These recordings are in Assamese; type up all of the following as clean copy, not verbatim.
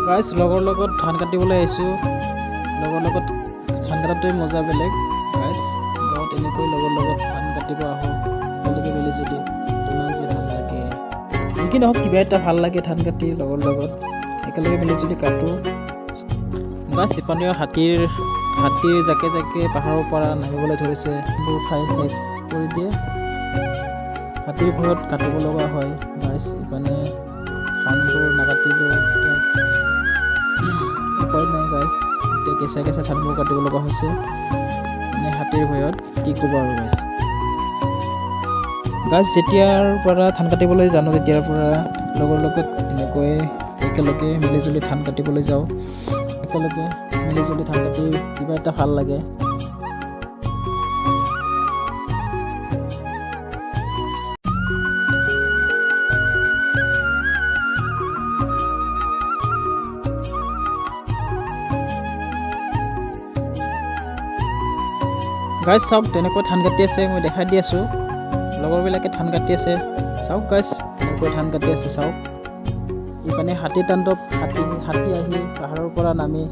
গাইছ, লগৰ লগত ধান কাটিবলৈ আহিছোঁ। লগৰ লগত ধান কটাটোৱে মজা বেলেগ। গাইছ, গাঁৱত এনেকৈ লগৰ লগত ধান কাটিব আহোঁ একেলগে মিলি জুলি, ইমান যে ভাল লাগে। যি কি নহওক, কিবা এটা ভাল লাগে ধান কাটি লগৰ লগত একেলগে মিলি জুলি কাটো। গাইছ, ইপানেও হাতীৰ জাকে জাকে পাহাৰৰ পৰা নামিবলৈ ধৰিছে। বোৰ খাই শেষ কৰি দিয়ে। হাতীৰ ভয়ত কাটিব লগা হয়। গাইছ, ইপানে ধানবোৰ নাকাটিলেও উপায় নাই। গাইছ, এতিয়া কেঁচা কেঁচা ধানবোৰ কাটিব লগা হৈছে, মানে হাতীৰ ভয়ত। কি ক'ব আৰু গাইছ। গাইছ, যেতিয়াৰ পৰা ধান কাটিবলৈ জানো, তেতিয়াৰ পৰা লগৰ লগত এনেকৈ একেলগে মিলি জুলি ধান কাটিবলৈ যাওঁ। একেলগে মিলি জুলি ধান কাটি কিবা এটা ভাল লাগে। গাইছ, চাওক, তেনেকৈ ধান কাটি আছে। মই দেখাই দি আছোঁ, লগৰবিলাকে ধান কাটি আছে। চাওক গাইছ, তেনেকৈ ধান কাটি আছে, চাওক। ইপিনে হাতী তাণ্ডৱ। হাতী আহি পাহাৰৰ পৰা নামি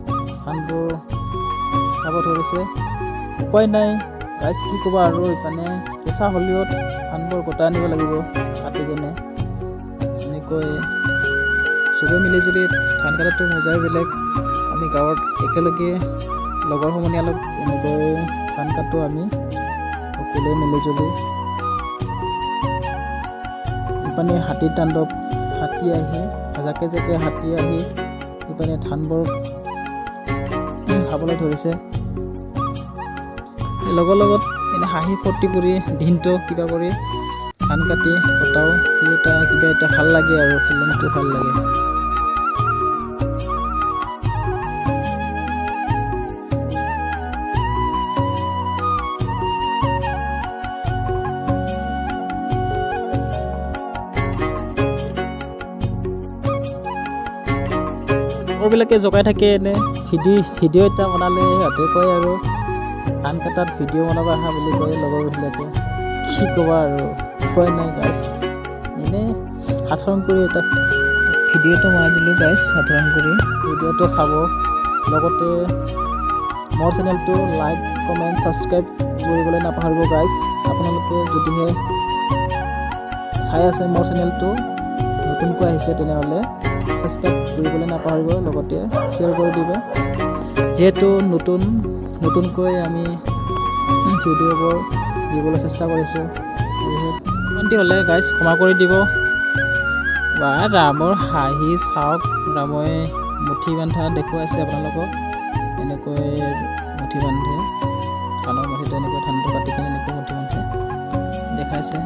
ধানবোৰ খাব ধৰিছে। উপায় নাই গাইছ, কি ক'বা আৰু। ইপিনে কেঁচা হ'লেও ধানবোৰ গোটাই আনিব লাগিব কাটি কেনে। এনেকৈ চবে মিলি জুলি ধান কটাটো মজাই বেলেগ। আমি গাঁৱত একেলগে লগৰ সমনীয়াৰ লগত এনেকৈ ধান কাটো আমি সকলোৱে মিলি জুলি। ইপিনে হাতীৰ তাণ্ডৱ। হাতী আহি জাকে জাকে হাতী আহি ইপিনে ধানবোৰ খাবলৈ ধৰিছে। লগৰ লগত এনে হাঁহি ফূৰ্তি কৰি দিনটো কিবা কৰি ধান কাটি কটাওঁ। কি এটা কিবা এটা ভাল লাগে আৰু ফিলিংটো ভাল লাগে। লগৰবিলাকে জোকাই থাকে, এনে ভিডিঅ' এটা বনালে সিহঁতে কয় আৰু ধান কটাত ভিডিঅ' বনাব আহা বুলি কয় লগৰবিলাকে। কি ক'বা আৰু, উপায় নাই গাইছ। এনেই সাধাৰণ কৰি এটা ভিডিঅ' এটা বনাই দিলোঁ গাইছ সাধাৰণ কৰি। ভিডিঅ'টো চাব, লগতে মোৰ চেনেলটো লাইক, কমেণ্ট, ছাবস্ক্ৰাইব কৰিবলৈ নাপাহৰিব গাইছ। আপোনালোকে যদিহে চাই আছে মোৰ চেনেলটো, নতুনকৈ আহিছে, তেনেহ'লে ছাবস্ক্ৰাইব কৰিবলৈ নাপাহৰিব, লগতে শ্বেয়াৰ কৰি দিব। যিহেতু নতুনকৈ আমি ভিডিঅ'বোৰ দিবলৈ চেষ্টা কৰিছোঁ, সেয়েহে ইমানটি হ'লে গাইছ ক্ষমা কৰি দিব। বা ৰামৰ হাঁহি চাওক। ৰামই মুঠি বান্ধা দেখুৱাইছে আপোনালোকক। এনেকৈ মুঠি বান্ধে ধানৰ মুঠিটো, এনেকৈ ধানটো কাটি কিনে এনেকৈ মুঠি বান্ধে দেখাইছে।